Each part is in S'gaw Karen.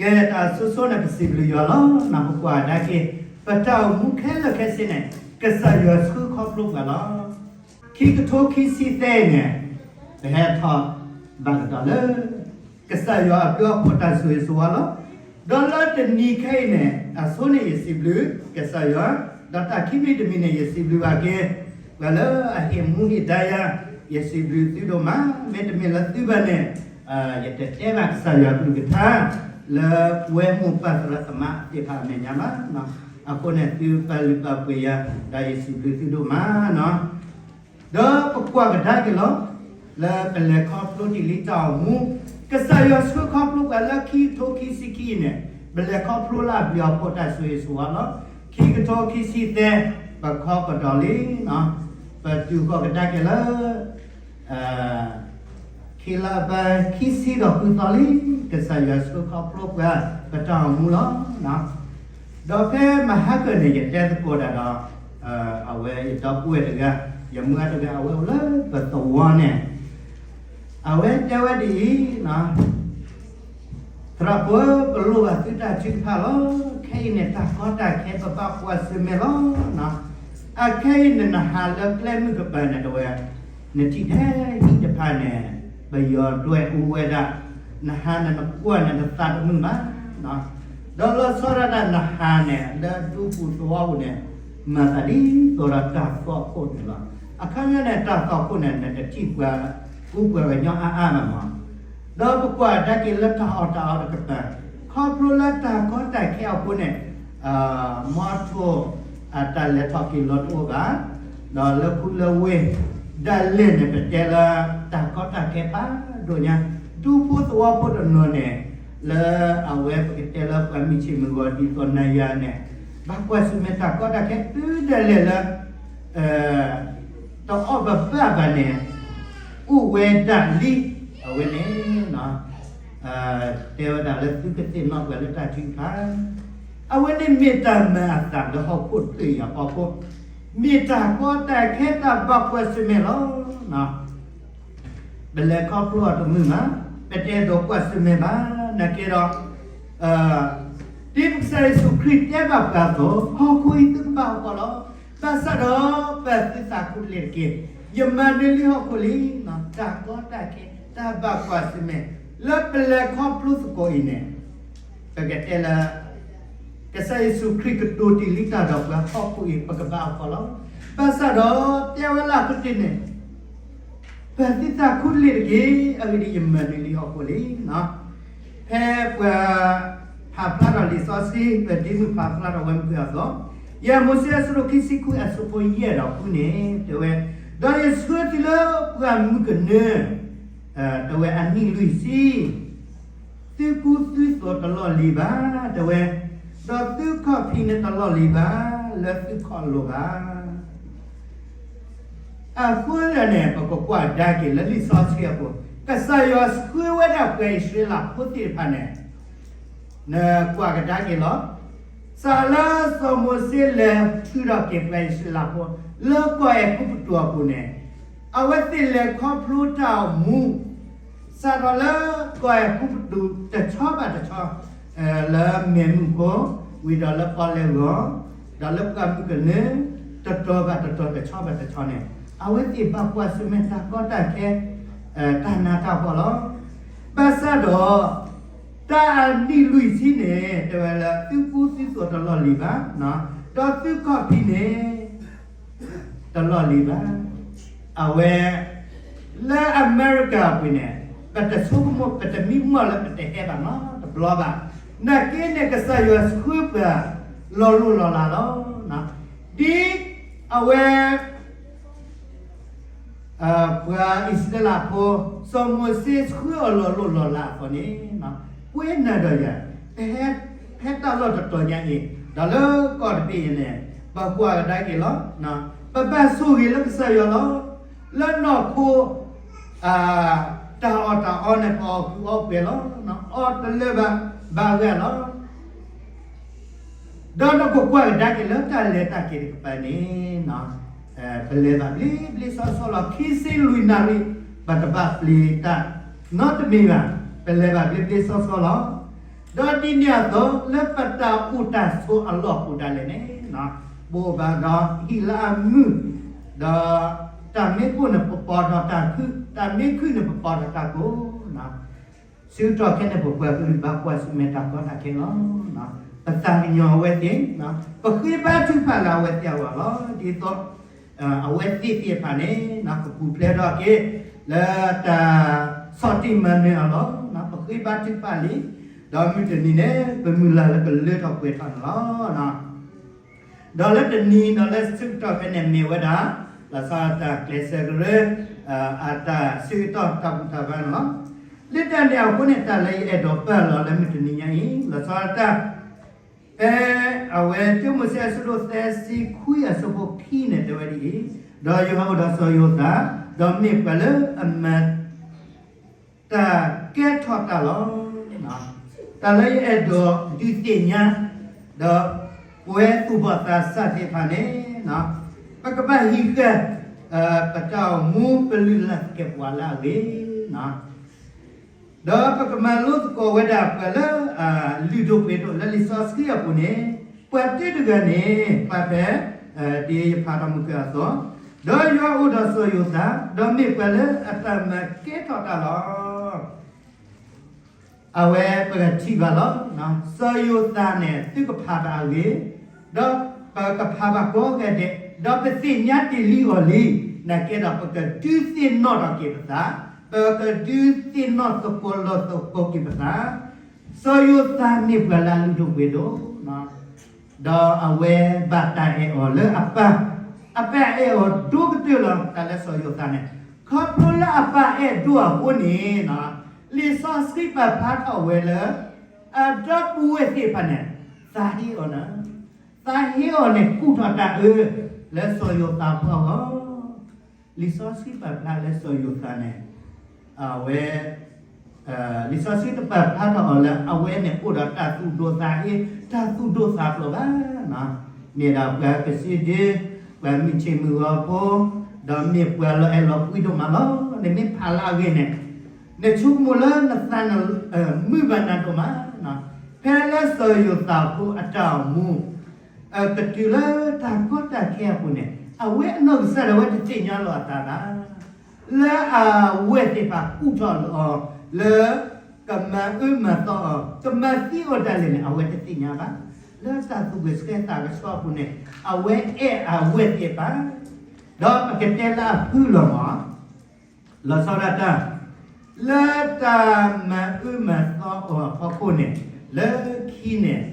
ကဲတၢ်ဆိဆိန့ၣ် ပစံးဘျုးယွၤလီၤ. နၢ်ဟူကွၢ်ကဒါက့ၤ ပတၢ်အိၣ်မူခဲလၢာ်ခဲဆ့န့ၣ် ကစၢ်ယွၤဆှၢခီဖျိပှၤလီၤ. ခံကထိခံဆံသၢန့ၣ် ပဟဲထီၣ်ဘၣ်ကဒီးလၢ ကစၢ်ယွၤအဘျုးအဖှိၣ်တၢ်ဆိၣ်ဂ့ၤဆိၣ်ဝါလီၤ. ဒီးလၢတနံၤခဲအံၤန့ၣ် အဆိန့ၣ်ယစံးဘျုးကစၢ်ယွၤ, ဒီးတၢ်ခံမံၤတမံၤန့ၣ် ယစံးဘျုးဘၣ်က့ၤ ပှၤလၢအဟ့ၣ်မူဟ့ၣ်ဒါယၤ, ယစံးဘျုးသုဒိၣ်မး, မ့တမ့ၢ်လၢသုဘၣ်န့ၣ် ယတတဲဘၣ်ကစၢ်ယွၤကလုၢ်ကထါ လၢပဝဲမိၢ်ပၢ်သရၣ်သမါသ့ၣ်တဖၣ်အမဲာ်ညါဘၣ်. အဃိန့ၣ်သုပာ်လုၢ်ပာ်ပှ့ၤယၤ ဒီးယစံးဘျုးသုဒိၣ်မးနီၤ. ဒီးပကွၢ်ကဒါက့ၤလီၤ လၢပလဲၤခီဖျိတ့ၢ်လံတၢ်အိၣ်မူ, ကစၢ်ယွၤဆှၢခီဖျိပှၤလၢခံကထိခံဆံခံအံၤန့ၣ် ပလဲၤခီဖျိလၢအဘျုးအဖှိၣ်တၢ်ဆိၣ်ဂ့ၤဆိၣ်ဝါလီၤ. ခံကထိခံဆံသၢ ပခီကဒီးလံနီၤ, ပတုၤဃီၤကဒါက့ၤလၢ ခံလါဘၢၣ်ခံဆံဒီးဃုသီလံ, ကစၢ်ယွၤဆှၢခီဖျိပှၤ ပတၢ်အိၣ်မူလီၤ. ဒီးဖဲမဟါကၢၢ်န့ၣ် ယတဲသကိးတၢ်ဒီး အဝဲယဒီပုၢ်ဝဲၢ်တဂၤ, ယမုၢ်ဂၤတဂၤ အဝဲအိၣ်လၢပသဝီန့ၣ်, အဝဲတဲဝဲဒ်အံၤ, သရၣ်ဖိ, ပလိၣ်ဘၣ်သုတၢ်ထုကဖၣ်လီၤ. ခဲအံၤန့ၣ် တၢ်ကီတၢ်ခဲပဘၣ်ကွၢ်ဆၢၣ်မဲာ်လီၤ. အခဲအံၤန့ၣ် နဟးလၢကျဲမုၢ်ကပၤန့ၣ် တဲဝဲ, နထံၣ်ထဲဟံၣ်တဖၣ်န့ၣ် ပယီၤဒွဲၣ်အူဝဲဒၣ်, နဟးန့ၣ်နကွၢ်န့ၣ် နသးတမုာ်ဘၣ်. ဒီးလီၤဆီဒၣ်တၢ်နဟးန့ၣ် လၢဒူပူၤသဝီပူၤန့ၣ် မၤသးဒ်သိးဒီးတၢ်သွၣ်ခိၣ်န့ၣ်လီၤ. အခီပညီန့ၣ် တၢ်သွၣ်ခိၣ်န့ၣ် နတထံၣ်ပှၤကူပှၤကညီအါအါဘၣ်မး. ဒီးပကွၢ်ကဒါက့ၤလၢတၢ်အီၣ်တၢ်အီတကပၤ, ခီဖျိလၢတၢ်ကီတၢ်ခဲအဃိန့ၣ် မီထိၣ် အတၢ်လဲၤထီၣ်က့ၤလီၤတအိၣ်ဘၣ်, ဒီးလၢခူလၢဝ့ၢ် ဒၣ်လဲာ်န့ၣ် ပတဲလၢတၢ်ကီတၢ်ခဲဖးဒိၣ်ညါ, ဒူဖိသဝီဖိတနီၤန့ၣ် လၢအဝဲပကတဲလၢပှၤမုၢ်ဆ့ၣ်မုၢ်ဂီၤဒ်သိးနၤယၤန့ၣ် ဘၣ်ကွၢ်ဆၢၣ်မဲာ်တၢ်ကီတၢ်ခဲတုၤဒၣ်လဲာ်လၢ တအီၣ်ဘၣ်ဘၣ်ဘၣ်န့ၣ် အိၣ်ဝဲဒၣ်လံ. အဝဲန့ၣ် တဲဝဲဒၣ်လၢသုကသ့ၣ်နီၣ်ပှၤလၢတၢ်ထုကဖၣ်, အဝဲန့ၣ်မ့ၢ်တၢ်မၤအသးလၢဟီၣ်ခိၣ်တဖျၢၣ်အံၤအဖီခိၣ်, မ့ၢ်တၢ်ကီတၢ်ခဲတၢ်ဘၣ်ကွၢ်ဆၢၣ်မဲာ်လီၤ. ပလဲၤခီဖျိအီၤတမုာ်ဘၣ်, ပတအဲၣ်ဒိးကွၢ်ဆၢၣ်မဲာ်ဘၣ်, နာ်က့ဒီး ဒ်ပကစၢ်ယ့ၣ်ၡူးခရံာ်တဲဘၣ်ပှၤအသိး, ဟီၣ်ခိၣ်အံၤသုကဘၣ်အိၣ်ဖှိၣ်လီၤ. ဘၣ်ဆၣ်ဒီး ပသုသးခူတလ့ၢ်တက့ၢ်. ယမၤနၢၤလံဟီၣ်ခိၣ်လံ, တၢ်ကီတၢ်ခဲ တၢ်ဘၣ်ကွၢ်ဆၢၣ်မဲာ် လၢပလဲၤခီဖျိသကိးအံၤန့ၣ် ပကတဲလၢ ကစၢ်ယ့ၣ်ၡူးခရံာ်ကတိၤတ့ၢ်လံတၢ်ဒီးပှၤဟီၣ်ခိၣ်အံၤ ပကဘၣ်အိၣ်ဖှိၣ်လီၤ. ဘၣ်ဆၣ်ဒီးတဲဝဲလၢအပူၤတ့ၢ်န့ၣ် ပသုသးခူတလ့ၢ်တက့ၢ်. အဂ့ၢ်ဒ်အံၤ ယမၤနၢၤလံဟီၣ်ခိၣ်လံ. ဖဲပှၤဖးဖျါထီၣ်လံာ်စီဆှံ ပဒ့မုၣ်ဖးဖျါထီၣ်ဝဲမုၢ်ကၢအသိး, ယဲၢ်မိၤၡ့အဆၢဒိၣ်ခံဆံဃု အဆၢဖိယဲၢ်ဒီးဃုန့ၣ် တဲဝဲ, ဒီးယဆှၢသုလၢပှၢ်မုၢ်ကနၢ, တဲဝဲအနံၣ်လွံၢ်ဆံ သုကူသုသိးတလီၢ်လံၤဘၣ်, တဲဝဲ, ဒီးသုခီၣ်ဖံးန့ၣ်တလီၢ်လံၤဘၣ်, လၢသုခီၣ်လိာ်ဘၣ်. အဃိသတးန့ၣ် ပကကွၢ်ကဒါက့ၤလၢလံာ်စီဆှံအပူၤ, ကစၢ်ယွၤဆှၢဝဲဒၣ်ပှၤအံၣ်စရ့လးဖိသ့ၣ်တဖၣ်န့ၣ် နကွၢ်ကဒါက့ၤလီၤ. စးလၢစီၤမိၤၡ့လဲၤထုးထီၣ်က့ၤပှၤအံၣ်စရ့လးဖိ လၢကီၢ်အဲၤကူပတူးအပူၤန့ၣ်, အဝဲသ့ၣ်လဲၤခီဖျိတၢ်အိၣ်မူ စးထီၣ်လၢကီၢ်အဲၤကူပတူးတဆီဘၣ်တဆီ, လၢမဲးမုၢ်ခိၣ်, ဝံၤဒီးလၢပီၣ်လဲၣ်ဂီၤ, ဒီးလၢပှၢ်မုၢ်ကနၢ, တတီၤဘၣ်တတီၤ တဆီဘၣ်တဆီန့ၣ်, အဝဲသ့ၣ်ဘၣ်ကွၢ်ဆၢၣ်မဲာ်တၢ်ကီတၢ်ခဲ, တၢ်နးတၢ်ဖှီၣ်လီၤ. ဘၣ်ဆၣ်ဒီး တၢ်အနံၣ်လွံၢ်ဆံန့ၣ် တဲဝဲလၢသုကူသုသိးတလီၢ်လံၤဘၣ်, ဒီးသုခီၣ်ဖံးန့ၣ် တလီၢ်လံၤဘၣ်. အဝဲ လၢအမဲရကၤအပူၤန့ၣ် ပတဆိကမိၣ် ပတမံမီၢ်လၢပတဟဲဘၣ်နီတဘျီဘၣ်. နာ်က့န့ၣ် ကစၢ်ယွၤဆှၢပှၤလီၤလိၢ်လီၤလးလီၤ. ဒ်အဝဲ ပှၤအံၣ်စရ့လးဖိ စီၤမိၤၡ့ဆှၢအီၤလီၤလိၢ်လီၤလးအသိးန့ၣ်, ပဝဲနၤဒီးယၤ ပဟဲ ဖဲတၢ်လီၢ်တတီၤညါအံၤ ဒီးလၢကီၢ်တဘ့ၣ်အံၤန့ၣ် ပကွၢ်ကဒါက့ၤလီၤ. ပဘၣ်ဆိၣ်ဂ့ၤလၢကစၢ်ယွၤလီၤ. လၢနီၢ်ခိ တၢ်အီၣ်တၢ်အီန့ၣ် ပအီၣ်ကုၢ်အီပှဲၤလီၤ. အီၣ်တလၢဘၣ် ဘၣ်ဂၢၢ်လီၤ. ဒီးနကကွၢ်ကဒါက့ၤလၢတၢ်လဲၤတၢ်က့ၤတကပၤန့ၣ် ပလဲၤဘၣ်ဘျ့ဘျ့ဆှီဆှီလီၤ. ခံဆံလွံၢ်နၣ်ရံၣ် ပတဘၣ်ပျံၤတၢ်နီတမံၤဘၣ်. ပလဲၤဘၣ်ဘျ့ဘျ့ဆှီဆှီလီၤ. ဒီးဒ်န့ၣ်အသိး လၢပတၢ်အိၣ်တၢ်ဆိးအလီၢ်ပူၤဒၣ်လဲာ်န့ၣ်, ပအိၣ်ဘၣ်ဒီးဟံၣ်လၢအမုာ်, ဒီးတၢ်မ့ၢ်ကိၢ်န့ၣ် ပပိာ်ထီၣ်တၢ်ခုၣ်, တၢ်မ့ၢ်ခုၣ်န့ၣ် ပပိာ်ထီၣ်တၢ်ကိၢ်, ဆၢကတီၢ်ခဲအံၤန့ၣ် ပပှၤကလုာ်ဘၣ်ကွၢ်ဆၢၣ်မဲာ်တၢ်ကီတၢ်ခဲလီၤ. ပသးကညီၤအဝဲသ့ၣ်, ပဃ့ဘါထုကဖၣ်လၢအဝဲသ့ၣ်အဂီၢ်လီၤ. ဒ်သိး အဝဲသ့ၣ်သ့ၣ်တဖၣ်န့ၣ် ကပူၤဖျဲးထီၣ်က့ၤ လၢတၢ်ဆီၣ်တံၢ်မၤနၢၤအီၤလီၤ. ပဃ့ဘါထုကဖၣ်လံ, ဒီးမုၢ်တနံၤန့ၣ် ပမုၢ်လၢ်လၢကလၢထီၣ်ပှဲၤထီၣ်န့ၣ်လီၤ. ဒီးလၢတနံၤဒီးလၢဆၢကတီၢ်ခဲအံၤန့ၣ် မ့ၢ်ဝဲဒၣ် လီၤဆီဒၣ်တၢ်ကျဲးစၢးကရၢ အတၢ်ဆၢကတီၢ်တၢ်ဘူၣ်တၢ်ဘါန့ၣ်လီၤ. လၢတၢ်န့ၣ်အဃိန့ၣ် တၢ်လၢယအဲၣ်ဒိးပာ်လီၤလၢမုၢ်တနံၤညါအံၤ လီၤဆီဒၣ်တၢ် ဖဲအဝဲ တၢမိၤၡ့အဆၢဒိၣ်သၢဆံခွံအဆၢဖိခံန့ၣ် တဲဝဲဒ်အံၤ, ဒီးယွၤအိၣ်ဒီးစီၤယိၤသး, ဒီးမ့ၢ်ပှၤလၢအမၤ တၢ်ကဲထီၣ်တၢ်လီၤ. တၢ်လၢယအဲၣ်ဒိးဒုးသ့ၣ်ညါ, ဒီးပဝဲသူၣ်ဘီၣ်သးစၢ်သ့ၣ်တဖၣ်န့ၣ်, ပကဘၣ်ဟံးဃာ် ပတၢ်အိၣ်မူပလုၢ်လၢ်သကဲးပဝးလၢအဂ့ၤ ဒီးပကမၤလိသကိးဝဲဒၣ်ပှၤလၢ လုၢ်ဒိၣ်ပှ့ၤဒိၣ်လၢလံာ်စီဆှံအပူၤန့ၣ်, ပှၤတဂၤန့ၣ် ပှၤဖဲ ဒ်ယဖးထီၣ်မုၢ်ကၢအသိး, ဒီးယွၤအိၣ်ဒီးစီၤယိၤသး, ဒီးမ့ၢ်ပှၤလၢအတၢ်မၤကဲထီၣ်တၢ်လီၤ. အဝဲပကထံၣ်ဘၣ်လီၤ. စီၤယိၤသးန့ၣ် သုကဖးဘၣ်အဂ့ၢ်, ဒီးပကဖးဘၣ်ကိးဂၤဒဲး, ဒီးပသ့ၣ်ညါတ့ၢ်လံအီၤလံ, နာ်က့ဒီးပကဒုးသ့ၣ်နီၣ်ထီၣ်က့ၤပသး, ပကဒုးသ့ၣ်နီၣ်သကိးလီၤသကိးက့ၤပသး, စီၤယိၤသးမ့ၢ်ပှၤလၢအလုၢ်ဒိၣ်ပှ့ၤဒိၣ် ဒီးအဝဲဘၣ်တၢ်အဲၣ်အီၤလၢအပၢ်, အပၢ်အဲၣ်အီၤဒိၣ်ကတၢၢ်လီၤ. တၢ်လၢစီၤယိၤသးန့ၣ်, ခီဖျိလၢအပၢ်အဲၣ်ဒိၣ်အဃိန့ၣ်, လံာ်စီဆှံပာ်ဖျါထီၣ်ဝဲလၢ အဒီပုၢ်ဝဲၢ်သ့ၣ်တဖၣ်န့ၣ် သးဟ့အီၤန့ၣ်, သးဟ့အီၤန့ၣ် ကူၣ်ထီၣ်တၢ်အၢ လၢစီၤယိၤသးဖိအဂီၢ် လံာ်စီဆှံပာ်ဖျါလၢစီၤယိၤသးန့ၣ်, အဝဲ လံာ်စီဆှံတပာ်ဖျါထီၣ်အီၤလၢအဝဲန့ၣ်အိၣ်ဒီးတၢ်သူၣ်ဒိၣ်သးဟ့, တၢ်သူၣ်ဒိၣ်သးဖျိးဘၣ်, မ့ၢ်ဒၣ်ပှၤကစ့ဒ့, ပှၤမုၢ်ဆ့ၣ်မုၢ်ဂီၤဖိ, ဒီးမ့ၢ်ပှၤလီၤအဲၣ်လီၤကွံဒိၣ်မးလီၤ. နမ့ၢ်ဖးလၢအဂ့ၢ်န့ၣ်, နဆိကမိၣ်လၢနသးန့ၣ် မုာ်ဘၣ်နၤဒိၣ်မး, ဖဲလၢစီၤယိၤသးဖိအတၢ်အိၣ်မူ ကတုၤလၢတၢ်ကီတၢ်ခဲအပူၤန့ၣ်, အဝဲအနီၢ်ကစၢ်ဒၣ်ဝဲတသ့ၣ်ညါလီၤအသးဘၣ်, လၢအဝဲၢ်သ့ၣ်တဖၣ်ကူၣ်ထီၣ်လီၤအီၤ, လၢကမၤအၢမၤသီအီၤ, ကမၤသံအီၤဒၣ်လဲာ်န့ၣ် အဝဲတသ့ၣ်ညါဘၣ်. လၢတၢ်သူၣ်ဂဲၤဆှဲသးကဆှီအပူၤန့ၣ်, အဝဲအဲၣ်အဝဲၢ်သ့ၣ်တဖၣ်, ဒီးပကတဲလၢအဖုၣ်လီၤမး လီၤဆီဒၣ်တၢ်, လၢတၢ်မၤအၢမၤသီအီၤအဖီခိၣ်န့ၣ်, လၢခံန့ၣ်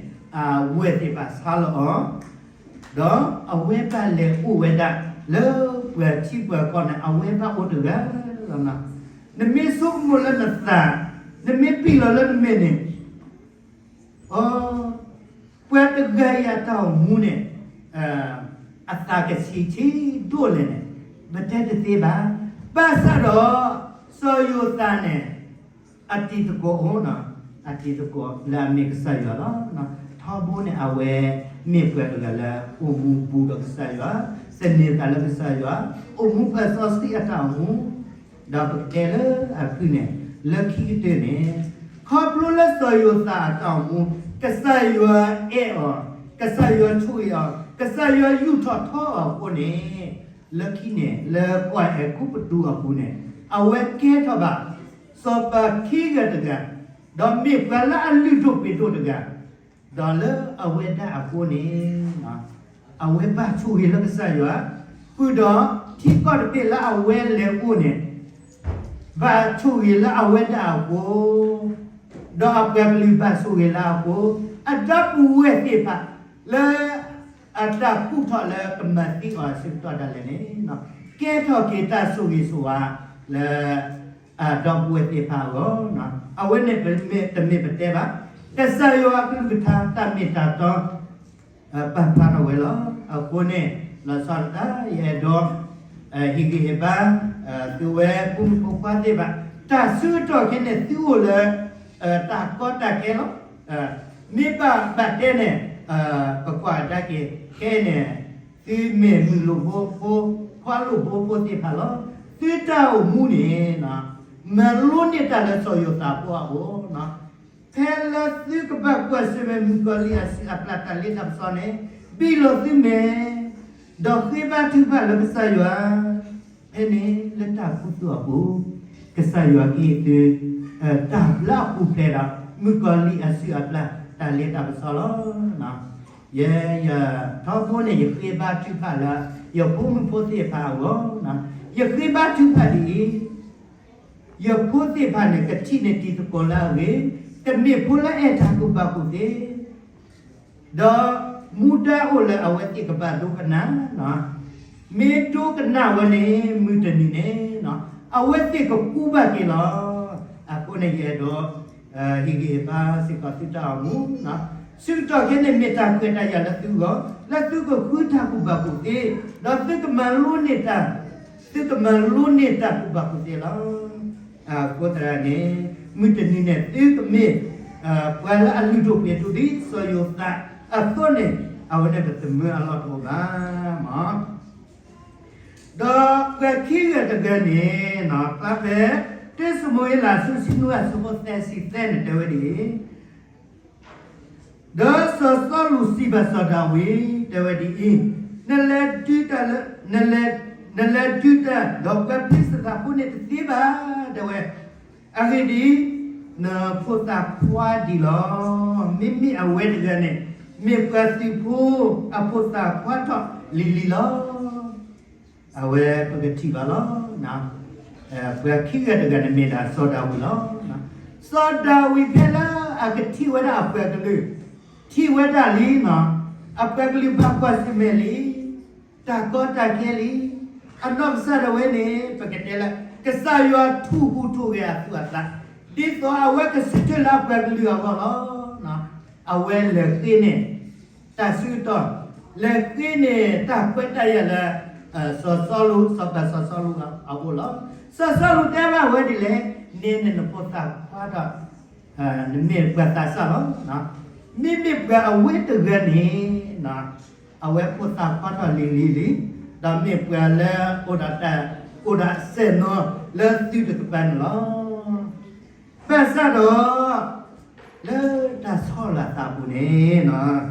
အဝဲၢ်သ့ၣ်တဖၣ်ဆါလီၤအီၤ, ဒီးအဝဲဘၣ်လဲၤအိၣ်ဝဲဒၣ် လၢပှၤထံပှၤကီၢ်န့ၣ် အဝဲဘၣ်အိၣ်တဂၤလီၤ. နမ့ၢ်ဆိကမိၣ်လၢနသး, နမ့ၢ်ပံာ်လီၤလၢနမဲာ်န့ၣ် အိ, ပှၤတဂၤအံၤအတၢ်အိၣ်မူန့ၣ် အသးကဆံးဆံးဒိၣ်လဲၣ်န့ၣ် ပတဲတသ့ဘၣ်. ဘၣ်ဆၣ်ဒီး စီၤယိၤသးန့ၣ် အတံၤသကိးအိၣ်, အတံၤသကိးလၢအမ့ၢ်ကစၢ်ယွၤလီၤ. ထီဘိန့ၣ် အဝဲမ့ၢ်ပှၤတဂၤလၢအိၣ်မူဘူးဒီးကစၢ်ယွၤ, သန့ၤသးလၢကစၢ်ယွၤ, အိၣ်မူပှၤစီဆှံအတၢ်အိၣ်မူ ဒီးပကတဲလၢအဖုၣ်န့ၣ်, လၢခံကတၢၢ်န့ၣ်, ခီဖျိလၢစီၤယိၤသးအတၢ်အိၣ်မူ, ကစၢ်ယွၤအဲၣ်အီၤ, ကစၢ်ယွၤဆိၣ်ဂ့ၤအီၤ, ကစၢ်ယွၤယူာ်ထီၣ်ထီအီၤအဃိန့ၣ်, လၢခံန့ၣ် လၢကီၢ်အဲၤကူပတူးအပူၤန့ၣ်, အဝဲကဲထီၣ်ဘၣ် စီၤပၤခံဂၤတဂၤ, ဒီးမ့ၢ်ပှၤလၢအလုၢ်ဒိၣ်ပှ့ၤဒိၣ်တဂၤ ဒီးလၢအဝဲဒၣ်အဃိန့ၣ်, အဝဲဘၣ်ဆိၣ်ဂ့ၤလၢကစၢ်ယွၤ, ဃုာ်ဒီးထံကီၢ်တဘ့ၣ်လၢအဝဲလဲၤအိၣ်န့ၣ်, ဘၣ်ဆိၣ်ဂ့ၤလၢအဝဲဒၣ်အဃိ, ဒီးအပှၤကလုာ်ဘၣ်ဆိၣ်ဂ့ၤလၢအဃိ, အဒီပုၢ်ဝဲၢ်သ့ၣ်တဖၣ် လၢအတၢ်ကူၣ်ထီၣ်လၢကမၤသံအီၤအဆၢကတီၢ်ဒၣ်လဲာ်န့ၣ်, ကဲထီၣ်က့ၤတၢ်ဆိၣ်ဂ့ၤဆိၣ်ဝါလၢ အဒီပုၢ်ဝဲၢ်သ့ၣ်တဖၣ်အဂီၢ်, အဝဲန့ၣ်တမ့ၢ်ပတဲဘၣ်, ကစၢ်ယွၤအကလုၢ်ကထါတၢ်မ့ၢ်တၢ်တီ ပာ်ဖျါထီၣ်ဝဲလီၤ. အဃိန့ၣ် လီၤဆီဒၣ်တၢ် ယအဲၣ်ဒိး ဟ့ၣ်ဂံၢ်ဟ့ၣ်ဘါ သုဝဲဖိမုၣ်ဖိခွါသ့ၣ်တဖၣ်, တၢ်ဆၢကတီၢ်ခဲအံၤန့ၣ် သုအိၣ်လၢ တၢ်ကီတၢ်ခဲလီၤ. မ့ၢ်ဘၣ်ဘၣ်တဲန့ၣ် ပကွၢ်ကဒါက့ၤ ခဲအံၤန့ၣ် သုမ့ၢ်မုၣ်လိၣ်ဘိဖိ ခွါလိၣ်ဘိဖိသ့ၣ်တဖၣ်လီၤ. သုတၢ်အိၣ်မူန့ၣ် မၤလိန့ၢ်တၢ်လၢစီၤယိၤသးဖိအအိၣ် ဖဲ ဖဲလၢသုကဘၣ်ကွၢ်ဆၢၣ်မဲာ်မုၣ်ကီၤလံၢ်အစုၣ်အပျၢ်တၢ်လ့တၢ်ပစီန့ၣ်, ဘံၣ်လီၤသုမဲာ်, ဒီးဃ့ဘါထုကဖၣ်လၢကစၢ်ယွၤ, ဖဲန့ၣ်လၢတၢ်ခူသူၣ်အပူၤ, ကစၢ်ယွၤကဟ့ၣ်သု တၢ်လၢအပူၤဖျဲးဒီး မုၣ်ကီၤလံၢ်အစုၣ်အပျၢ်တၢ်လ့တၢ်ပစီလီၤ. ယဲ ယထီဘိန့ၣ် ယဃ့ဘါထုကဖၣ်လၢ ယဖိမုၣ်ဖိသ့ၣ်တဖၣ်အဂီၢ်, ယဃ့ဘါထုကဖၣ်ဒ်အံၤ, ယဖိသ့ၣ်တဖၣ်န့ၣ် ကထံၣ်န့ၢ်တံၤသကိးလၢအဂ့ၤ, ကမ့ၢ်ဖိလၢအဲၣ်တၢ်ကူၣ်ဘၣ်ကူၣ်သ့, ဒီးမူဒါအိၣ်လၢအဝဲသ့ၣ်ကဘၣ်ဒိကနၣ်, မ့ၢ်ဒိကနၣ်ဝဲန့ၣ် မုၢ်တနံၤန့ၣ် အဝဲသ့ၣ်ကကူဘၣ်က့ၤလီၤ. အဃိန့ၣ်ယအဲၣ်ဒိး ဟ့ၣ်ဂံၢ်ဟ့ၣ်ဘါစ့ၢ်ကီးသုတၢ်အိၣ်မူ, ဆၢကတီၢ်ခဲအံၤန့ၣ် မ့ၢ်တၢ်ခွဲးတၢ်ယာ်လၢသုဂီၢ်, လၢသုကဃုတၢ်ကူၣ်ဘၣ်ကူၣ်သ့, ဒီးသုကမၤလိန့ၢ်တၢ်, သုကမၤလိန့ၢ်တၢ်ကူၣ်ဘၣ်ကူၣ်သ့လီၤ. အဃိသတးန့ၣ် မုၢ်တနံၤန့ၣ် သုကမ့ၢ် ပှၤလၢအလုၢ်ဒိၣ်ပှ့ၤဒိၣ်ဒ်စီၤယိၤသးအသိးန့ၣ်, အဝဲန့ၣ်ပသးမုာ်အလီၢ်တအိၣ်ဘၣ်. ဒီးပှၤခံဂၤတဂၤန့ၣ် ဖျါဖဲ တၢၡမူၤအ့လး အဆၢဒိၣ်တဆံနွံ အဆၢဖိသၢဆံသၢန့ၣ် တဲဝဲဒ်အံၤ, ဒီးစီၤစီလူးစံးဘၣ်စီၤဒၤဝံး တဲဝဲဒ်အံၤ, နလဲၤဒုးတၢ်လၢ, နလဲၤ, နလဲၤဒုးတၢ်ဒီးပှၤဖလ့ၡသးဖိန့ၣ်တသ့ဘၣ်, တဲဝဲ, အဂ့ၢ်ဒ်အံၤ, နဖိသၣ်ခွါဒံးလီၤ. မ့မ့ၢ်အဝဲတဂၤန့ၣ် မ့ၢ်ပှၤသုးဖိအဖိသၣ်ခွါထီၣ်လံၤလံၤလီၤ. အဝဲပကထံၣ်ဘၣ်လီၤ. ပှၤခံဂၤတဂၤန့ၣ်မ့ၢ်ဒၣ်စီၤဒၤဝံးလီၤ. စီၤဒၤဝံးဖဲလၢအကထံၣ်ဝဲဒၣ်အပှၤကလုာ်, ထံၣ်ဝဲဒၣ်လံ, အပှၤကလုာ်ဘၣ်ကွၢ်ဆၢၣ်မဲာ်လံ, တၢ်ကီတၢ်ခဲလံ, အနီၢ်ကစၢ်ဒၣ်ဝဲန့ၣ် ပကတဲလၢ ကစၢ်ယွၤထူၣ်ဟူးထူၣ်ဂဲၤအသူၣ်အသး, ဒ်သိးအဝဲကဆၢထၢၣ်လၢအပှၤကလုာ်အဂီၢ်လီၤ. အဝဲလဲၤဃ့န့ၢ် တၢ်ဆၢကတီၢ်, လဲၤဃ့န့ၢ်တၢ်ခွဲးတၢ်ယာ်လၢ စီၤစီလူး, စီၤပၤစီၤစီလူးအအိၣ်လီၤ. စီၤစီလူးတဲဘၣ်ဝဲဒ်လဲၣ်, န့ၣ်န့ၣ်နဖိသၣ်ခွါဒီး နမ့ၢ်ပှၤသးစၢ်လီၤ. မ့မ့ၢ်ပှၤအဝဲတဂၤန့ၣ် အဝဲဖိသၣ်ခွါထီၣ်လံၤလံၤလံၤ, ဒီးမ့ၢ်ပှၤလၢ အိၣ်ဒီးတၢ်, အိၣ်ဒီးစဲၣ်နီၤလၢသုးတကပၤန့ၣ်လီၤ. ဘၣ်ဆၣ်ဒီး လၢတၢ်ဆီၣ်လီၤသးအပူၤန့ၣ်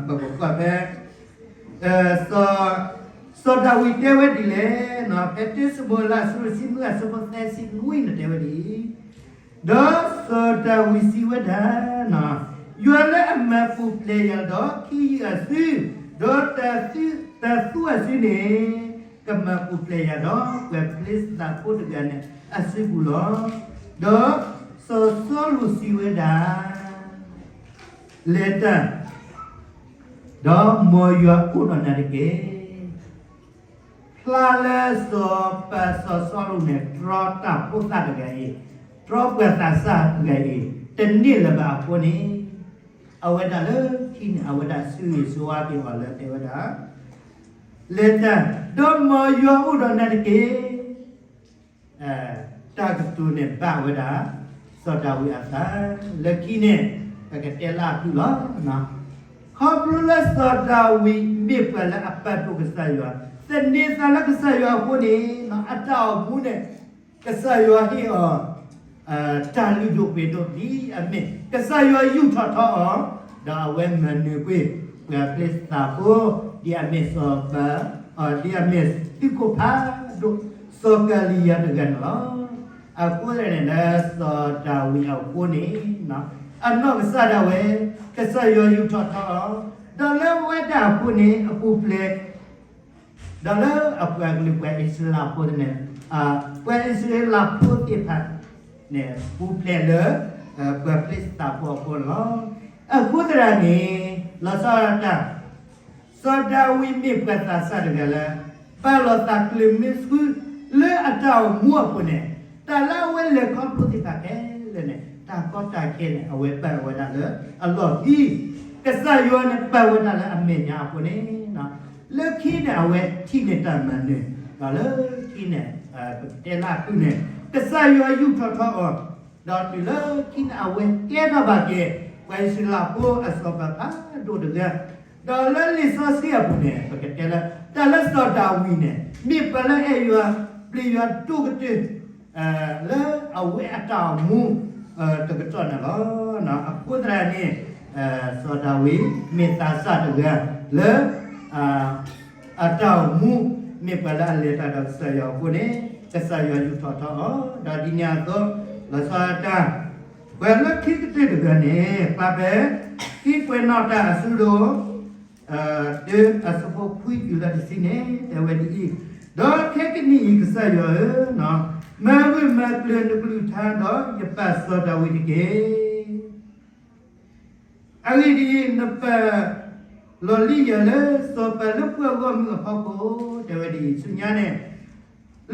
ပကကွၢ်ဖဲ စီၤဒၤဝံးတဲဝဲဒ်လဲၣ်, ဖဲတၢၡမူၤအ့လး အဆၢဒိၣ်တဆံနွံ အဆၢဖိသၢဆံနွံန့ၣ်တဲဝဲဒ်အံၤ, ဒီးစီၤဒၤဝံးစံးဝဲဒၣ်, ယွၤလၢအမၤပူၤဖျဲးယၤဒီးခ့ယုၢ်အစု, ဒီးတၤသူၣ်အစုန့ၣ် ကမၤပူၤဖျဲးယၤဒီးပှၤဖလ့ၡသးဖိတဂၤန့ၣ်အစုပူၤလီၤ. ဒီးစီၤစီလူးစံးဝဲဒၣ်, လဲၤတၢ်, ဒီးမ်ယွၤအိၣ်ဒီးနၤတက့ၢ်. ဖျါလၢစီၤပၤစီၤစီလူးန့ၣ် တြီတၢ်ဖိသၣ်တဂၤအံၤ, တြီပှၤသးစၢ်တဂၤအံၤ တန့ၢ်လၢၤဘၣ်အဃိန့ၣ်, အဝဲဒၣ်လၢခံန့ၣ် အဝဲဒၣ်ဆၢဂ့ၤဆၢဝါက့ၤအီၤလၢတဲဝဲဒၣ်, လဲၤတၢ်, ဒီးမ်ယွၤအိၣ်ဒီးနၤတက့ၢ်. တၢ်ကတိၤန့ၣ်ဘၣ်ဝဲဒၣ် စီၤဒၤဝံးအသး, လၢခံန့ၣ် ပကတဲလၢအဖုၣ်လီၤ. ခီဖျိလၢစီၤဒၤဝံးမ့ၢ်ပှၤလၢအပာ်ဒိၣ်ကစၢ်ယွၤ, သန့ၤသးလၢကစၢ်ယွၤအဃိန့ၣ် အတၢ်အိၣ်မူန့ၣ် ကစၢ်ယွၤဟ့ၣ်အီၤ တၢ်လုၢ်ဒိၣ်ပှ့ၤဒိၣ်ဒ်အမ့ၢ် ကစၢ်ယွၤယူာ်ထီၣ်ထီအီၤ, ဒီးအဝဲမၤနၢၤကွံာ် ပှၤဖလ့ၡသးဖိ ဒ်အမ့ၢ်စီၤပၤ, ဒ်အမ့ၢ်သုးခိၣ်ဖးဒိၣ် စီၤကၤလံယၤတဂၤန့ၣ်လီၤ. အဃိန့ၣ်လၢစီၤဒၤဝံးအဃိန့ၣ် အနီၢ်ကစၢ်ဒၣ်ဝဲ ကစၢ်ယွၤယူာ်ထီၣ်ထီအီၤ, ဒီးလၢဝဲဒၣ်အဃိန့ၣ် အပူၤဖျဲး ဒီးလၢအပှၤကလုာ်ပှၤအံၣ်စရ့လးဖိန့ၣ်, ပှၤအံၣ်စရ့လးဖိသ့ၣ်တဖၣ်န့ၣ် ပူၤဖျဲးလၢ ပှၤဖလ့ၡသးဖိအဃိန့ၣ်လီၤ. အဃိသတးန့ၣ် လီၤဆီဒၣ်တၢ် စီၤဒၤဝံးမ့ၢ်ပှၤသးစၢ်တဂၤလၢ ပာ်လီၤသးကျၢၤမ့ၢ်ဆူ လၢအတၢ်အိၣ်မူအပူၤန့ၣ်, တၢ်လၢအဝဲလဲၤခီဖျိသ့ၣ်တဖၣ်ခဲလၢာ်န့ၣ် တၢ်ကီတၢ်ခဲန့ၣ် အဝဲပာ်ဝဲဒၣ်လၢအလီၢ်ခံ, ကစၢ်ယွၤန့ၣ်ပာ်ဝဲဒၣ်လၢအမဲာ်ညါအဃိန့ၣ်, လၢခံန့ၣ် အဝဲထံၣ်န့ၢ်တၢ်မၤနၢၤ, ဒီးလၢခံန့ၣ် ပကတဲလၢအဖုၣ်န့ၣ် ကစၢ်ယွၤယူာ်ထီၣ်ထီအီၤ, ဒီးတုၤလၢခံန့ၣ် အဝဲကဲထီၣ်ဘၣ်က့ၤ ပှၤအံၣ်စရ့လးဖိအစီၤပၤဖးဒိၣ်တဂၤ, ဒီးလၢလံာ်စီဆှံအပူၤန့ၣ် ပကတဲလၢ တၢ်လၢစီၤဒၤဝံးန့ၣ် မ့ၢ်ပှၤလၢအဲၣ်ယွၤ ပျံၤယွၤဒိၣ်ကတၢၢ် လၢအဝဲအတၢ်အိၣ်မူ တကတီၢ်န့ၣ်လီၤ. အဃိသတးန့ၣ် စီၤဒၤဝံးမ့ၢ်သးစၢ်တဂၤလၢ အတၢ်အိၣ်မူမ့ၢ်ပှၤလၢအလဲၤတၢ်ဒီးကစၢ်ယွၤအဃိန့ၣ် ကစၢ်ယွၤယူာ်ထီၣ်ထီအီၤ ဒီးဒ်န့ၣ်အသိး လီၤဆီဒၣ်တၢ် ပှၤလၢခံကတၢၢ်တဂၤန့ၣ် ပာ်ဖဲ ခံကွဲးနီၣ်တၢ်အဆၢဒိၣ် တၢ အဆၢဖိခွံတုၤလၢတဆံန့ၣ် တဲဝဲဒ်အံၤ, ဒီးခဲကနံၣ်အံၤ ကစၢ်ယွၤဧၢ, မၤဂၢၢ်မၤကျၢၤနကလုၢ်ကထါ ဒီးယပၢ်စီၤဒၤဝံးတက့ၢ်. အဂ့ၢ်ဒ်အံၤ, နပာ်လီၤလံယၤလၢစီၤပၤလၢပှၤဂီၢ်မုၢ်အဖီခိၣ်, တဲဝဲဒ်အံၤ ဆူညါန့ၣ်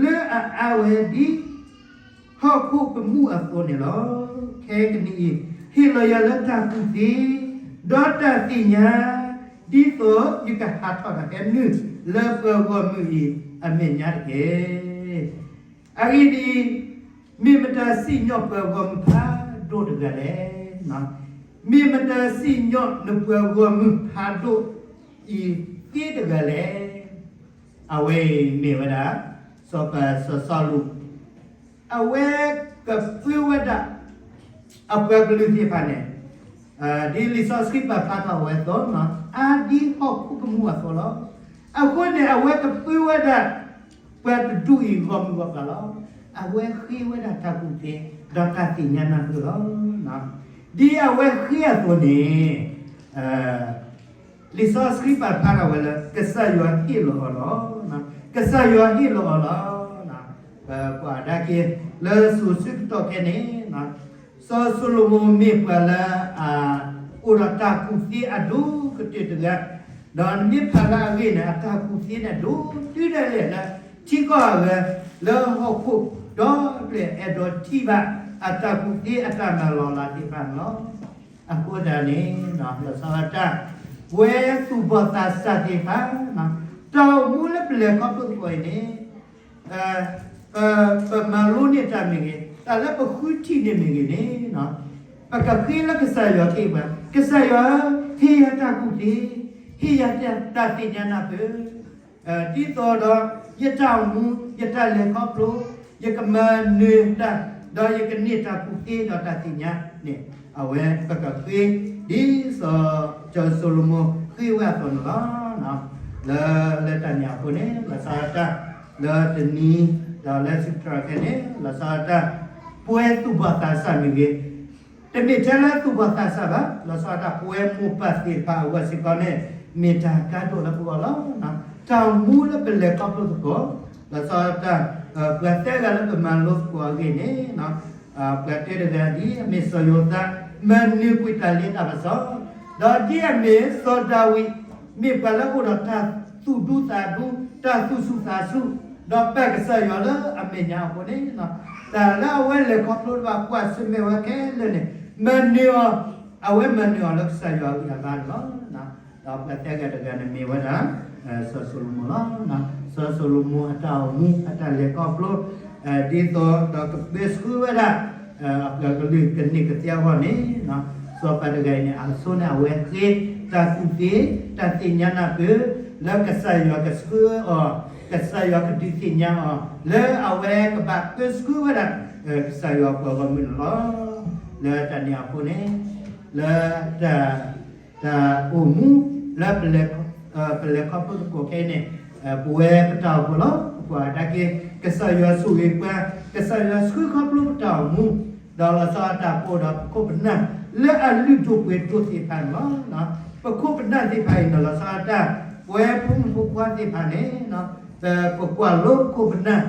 လၢအအါဝဲဒ် ဟီၣ်ခိၣ်ကမူၣ်အသိးန့ၣ်လီၤ. ခဲကနံၣ်အံၤ ဟ့ၣ်လီၤယၤလၢတၢ်ကူၣ်သ့ ဒီးတၢ်သ့ၣ်ညါ ဒ်သိးယကဟးထီၣ်ဒီးဟဲနုာ်လၢပှၤဂီၢ်မုၢ်အံၤအမဲာ်ညါတက့ၢ်. အဂ့ၢ်ဒ်အံၤ, မ့ၢ်မတၤစံၣ်ညီၣ်ပှၤဂီၢ်မုၢ်ဖးဒိၣ်တဂၤလဲၣ်. မ့ၢ်မတၤစံၣ်ညီၣ်နပှၤဂီၢ်မုၢ်ဖးဒိၣ်အံၤသ့တဂၤလဲၣ်. အဝဲအံၤမ့ၢ်ဝဲဒၣ် စီၤပၤစီၤစီလူး အဝဲကပၢဝဲဒၣ် အပှၤကလုာ်သ့ၣ်တဖၣ်န့ၣ် ဒ်လံာ်စီဆှံပာ်ဖျါထီၣ်ဝဲအသိး အါဒ်ဟီၣ်ခိၣ်ကမူၣ်အသိးလီၤ. အဃိန့ၣ် အဝဲကပၢဝဲဒၣ် ပှၤတဒူၣ်အံၤဂီၢ်မုၢ်ဂီၢ်ပၤလီၤ. အဝဲဃ့ဝဲဒၣ်တၢ်ကူၣ်သ့ ဒီးတၢ်သ့ၣ်ညါနၢ်ပၢၢ်လီၤ. ဒ်အဝဲဃ့အသိးန့ၣ် လံာ်စီဆှံပာ်ဖျါထီၣ်ဝဲလၢ ကစၢ်ယွၤဟ့ၣ်လီၤအီၤလီၤ. ကစၢ်ယွၤဟ့ၣ်လီၤအီၤလီၤ. ပကွၢ်ကဒါက့ၤ လၢစိၤဆၢကတီၢ်ခဲအံၤန့ၣ် စီၤၡလိၤမိၣ်မ့ၢ်ပှၤလၢ အိၣ်ဒီးတၢ်ကူၣ်သ့အဒိၣ်ကတၢၢ်တဂၤ, ဒီးနမ့ၢ်ဖးလၢအဂ့ၢ်န့ၣ် အတၢ်ကူၣ်သ့န့ၣ်ဒိၣ်တုၤဒၣ်လဲာ်လၢ ထံကီၢ်အဂၤ လၢဟီၣ်ခိၣ်ဒီဘ့ၣ် အဲၣ်ဒိးထံၣ်ဘၣ်အတၢ်ကူၣ်သ့အတၢ်မၤလီၤလးသ့ၣ်တဖၣ်န့ၣ်လီၤ. အဃိသတးန့ၣ် လီၤဆီဒၣ်တၢ် ပဝဲသူၣ်ဘီၣ်သးစၢ်သ့ၣ်တဖၣ် တၢ်အိၣ်မူလၢပလဲၤခီဖျိသကိးအံၤန့ၣ် ပမၤလိန့ၢ်တၢ်မ့ၢ်ဂ့ၤ, တၢ်လၢပဃုထံၣ်န့ၢ်မ့ၢ်ဂ့ၤန့ၣ် ပကဃ့လၢကစၢ်ယွၤက့ၤပှၤ, ကစၢ်ယွၤဧၢ, ဟ့ၣ်ယၤတၢ်ကူၣ်သ့, ဟ့ၣ်ယၤတၢ်သ့ၣ်ညါနၢ်ပၢၢ်, ဒ်သိးဒီး ယတၢ်အိၣ်မူ ယတၢ်လဲၤခီဖျိ, ယကမၤနၢၤတၢ်, ဒီးယကန့ၢ်တၢ်ကူၣ်သ့ဒီးတၢ်သ့ၣ်ညါန့ၣ် အဝဲပကဃ့ ဒ်စီၤစီၤၡလိၤမိၣ်ဃ့ဝဲအသိးန့ၣ်လီၤ. လၢ လၢတၢ်န့ၣ်အဃိန့ၣ် လီၤဆီဒၣ်တၢ် လၢတနံၤ ဒီးလၢဆၢကတီၢ်ခဲအံၤန့ၣ် လီၤဆီဒၣ်တၢ် ပဝဲသူၣ်ဘီၣ်သးစၢ်မ့ၢ်ဂ့ၤ, တမ့ၢ်ထဲလၢသူၣ်ဘီၣ်သးစၢ်ဘၣ်, လီၤဆီဒၣ်တၢ်ပဝဲမိၢ်ပၢ်သ့ၣ်တဖၣ်အဂီၢ်စ့ၢ်ကီးန့ၣ် မ့ၢ်တၢ်ကါဒိၣ်လၢပဂီၢ်လီၤ. တၢ်အိၣ်မူလၢပလဲၤခီဖျိသကိး, လီၤဆီဒၣ်တၢ် ပှၤသၢဂၤလၢပမၤလိသကိးအဂ့ၢ်န့ၣ် ပှၤတဲတဂၤဒ်အမ့ၢ်စီၤယိၤသး မၤနၢၤကွံာ်တၢ်လ့တၢ်ပစီ, ဒီးဒ်အမ့ၢ်စီၤဒၤဝံး မ့ၢ်ပှၤလၢအိၣ်ဒီးတၢ်သူၣ်ဒူသးဒူ, တၢ်သူၣ်ဆူၣ်သးဆူၣ်, ဒီးပာ်ကစၢ်ယွၤလၢအမဲာ်ညါအဃိန့ၣ် တၢ်လၢအဝဲလဲၤခီဖျိတဖၣ် ကွၢ်ဆၢၣ်မဲာ်ဝဲခဲလၢာ်န့ၣ် မၤနၢၤအီၤ, အဝဲမၤနၢၤအီၤလၢကစၢ်ယွၤအဂံၢ်အဘါန့ၣ်လီၤ. ဒီးပှၤသၢဂၤတဂၤန့ၣ်မ့ၢ်ဝဲဒၣ် စီၤၡလိၤမိၣ်လီၤ. စီၤၡလိၤမိၣ်အတၢ်အိၣ်မူ အတၢ်လဲၤခီဖျိ ဒ်သိးဒီးကပၢဆှၢဝဲဒၣ် အပှၤကလုာ်ကန့ၢ်ကသ့အဂီၢ်န့ၣ် စီၤပၤတဂၤအံၤန့ၣ် အဆိန့ၣ် အဝဲဃ့တၢ်ကူၣ်သ့ တၢ်သ့ၣ်ညါနၢ်ပၢၢ် လၢကစၢ်ယွၤကဆှၢအီၤ, ကစၢ်ယွၤကဒုးသ့ၣ်ညါအီၤ လၢအဝဲကဘၣ်ပၢဆှၢဝဲဒၣ် ကစၢ်ယွၤပှၤဂီၢ်မုၢ်န့ၣ်လီၤ. လၢတၢ်န့ၣ်အဃိန့ၣ် လၢတၢ် တၢ်အိၣ်မူလၢ ပလဲၤခီဖျိသကိးခဲအံၤန့ၣ် ပဝဲပတၢ်အိၣ်ဖှိၣ်လီၤ. ပကွၢ်ကဒါက့ၤ ကစၢ်ယွၤဆိၣ်ဂ့ၤပှၤ, ကစၢ်ယွၤဆှၢခီဖျိပတၢ်အိၣ်မူ, ဒီးလီၤဆီဒၣ်တၢ်ပအိၣ်ဒီးပခိၣ်ပနၢ် လၢအလုၢ်ဒိၣ်ပှ့ၤဒိၣ်သ့ၣ်တဖၣ်န့ၣ်လီၤ. ပခိၣ်ပနၢ်သ့ၣ်တဖၣ်အံၤန့ၣ် လီၤဆီဒၣ်တၢ် ပဝဲဖိမုၣ်ဖိခွါသ့ၣ်တဖၣ်န့ၣ် ပကကွၢ်လိပခိၣ်ပနၢ်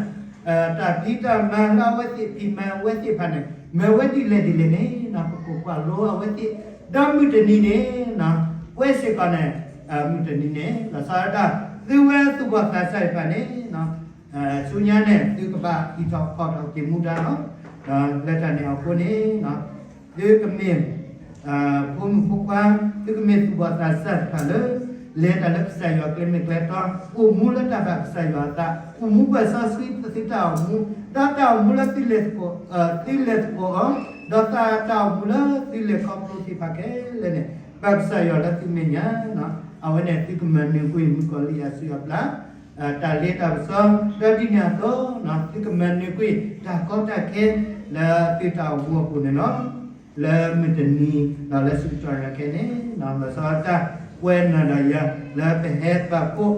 တၢ်ဖံးတၢ်မၤလၢအဝဲသ့ၣ်ဖံးမၤဝဲသ့ၣ်တဖၣ်န့ၣ် မၤဝဲဒ်လဲၣ်ဒ်လဲၣ်န့ၣ် ပကကွၢ်လိအဝဲသ့ၣ် ဒီးမုၢ်တနံၤန့ၣ် ပဝဲစ့ၢ်ကီးန့ၣ် မုၢ်တနံၤန့ၣ် လီၤဆီဒၣ်တၢ် သုဝဲသူၣ်ဘီၣ်သးစၢ်သ့ၣ်တဖၣ်န့ၣ် ဆူညါန့ၣ် သုကဘၣ်ဟံးထီၣ်ဖီၣ်ထီၣ်က့ၤမူဒါလီၤ. ဒီးလၢတၢ်န့ၣ်အဃိန့ၣ် သုကမ့ၢ် ဖိမုၣ်ဖိခွါ သုကမ့ၢ်သူၣ်ဘီၣ်သးစၢ်တဖၣ်လၢ လဲၤတၢ်လၢကစၢ်ယွၤကျဲမ့ၢ်ကျဲတီ, အိၣ်မူလၢတၢ်ဘၣ်ကစၢ်ယွၤအသး, အိၣ်မူပှဲၤစီဆှံပသုတၢ်အိၣ်မူ, ဒီးတၢ်အိၣ်မူလၢသုလဲၤသကိး, သုလဲၤသကိးအီၤ, ဒီးတၢ်အိၣ်မူလၢသုလဲၤခီဖျိသ့ၣ်တဖၣ်ခဲလၢာ်န့ၣ် ဘၣ်ကစၢ်ယွၤလၢသုမဲာ်ညါ, အဝဲန့ၣ်သုကမၤနၢၤကွံာ်မုၣ်ကီၤလံၢ်အစုအပျၢ် တၢ်လ့တၢ်ပစီ, ဒီးဒ်န့ၣ်အသိး သုကမၤနၢၤကွံာ်တၢ်ကီတၢ်ခဲ လၢသုတၢ်အိၣ်မူအပူၤန့ၣ်လီၤ. လၢမုၢ်တနံၤဒီးလၢဆူကတီၢ်ခဲအံၤန့ၣ် လီၤဆီဒၣ်တၢ် ပဝဲနၤဒီးယၤ လၢပဟဲပာ်ဖှိၣ်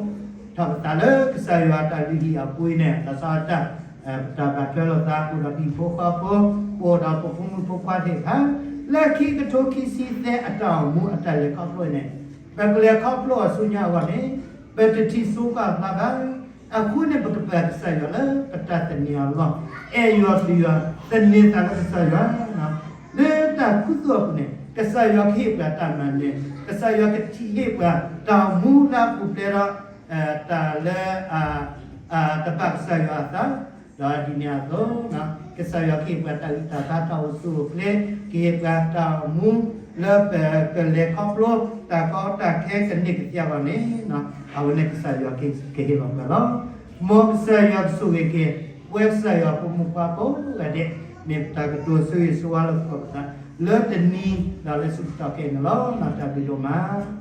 ထီၣ်ပသးလၢကစၢ်ယွၤအတၢ်လုၢ်ဟံၣ်အပူၤအံၤန့ၣ် လီၤဆီဒၣ်တၢ် ပတၢ်ဘၣ်ထွဲလိာ်သး ပအိၣ်ဒီးဟံၣ်ဖိဃီဖိ ပအိၣ်ဒီးပဖိမုၣ်ဖိခွါသ့ၣ်တဖၣ် လၢခံကထိခံဆံသၢအတၢ်အိၣ်မူအတၢ်လဲၤခီဖျိန့ၣ် ပကလဲၤခီဖျိအီၤဆူညါအဂီၢ်န့ၣ် ပတထံၣ်စိကီၢ်အကျါဘၣ်. အဃိန့ၣ် ပကပာ်ကစၢ်ယွၤလၢပတၢ်သန့ၤအလီၢ်, အဲၣ်ယွၤပျံၤယွၤ, သန့ၤသးလၢကစၢ်ယွၤ လၢတၢ်ခူသူၣ်အပူၤန့ၣ် ကစၢ်ယွၤကဟ့ၣ်ပှၤတၢ်မၤနၢၤ, ကစၢ်ယွၤကထံၣ်ဟ့ၣ်ပှၤတၢ်အိၣ်မူလၢအပူၤဖျဲးဒီး တၢ်လၢ တဘၣ်ကစၢ်ယွၤအသး, ဒီးဒ်န့ၣ်အသိး ကစၢ်ယွၤကဟ့ၣ်ပှၤတၢ်ဂံၢ်တၢ်ဘါ တၢ်အိၣ်ဆူၣ်အိၣ်ချ့, ကဟ့ၣ်ပှၤတၢ်အိၣ်မူ လၢပကလဲၤခီဖျိ တၢ်ကီတၢ်ခဲကန့ၢ်ကသ့အဂီၢ်န့ၣ် အဝဲန့ၣ်ကစၢ်ယွၤကဟ့ၣ်လီၤပှၤလီၤ. မ်ကစၢ်ယွၤကဆိၣ်ဂ့ၤက့ၤ ပဝဲကစၢ်ယွၤဖိမုၣ်ဖိခွါကိးဂၤဒဲး မ့ၢ်ပတၢ်ကတိၤဆိၣ်ဂ့ၤဆိၣ်ဝါလိာ်သကိးပသး လၢတနံၤဒီးလၢဆူကတီၢ်ခဲအံၤန့ၣ်လီၤ. တၢ်ဘျုးဒိၣ်မး.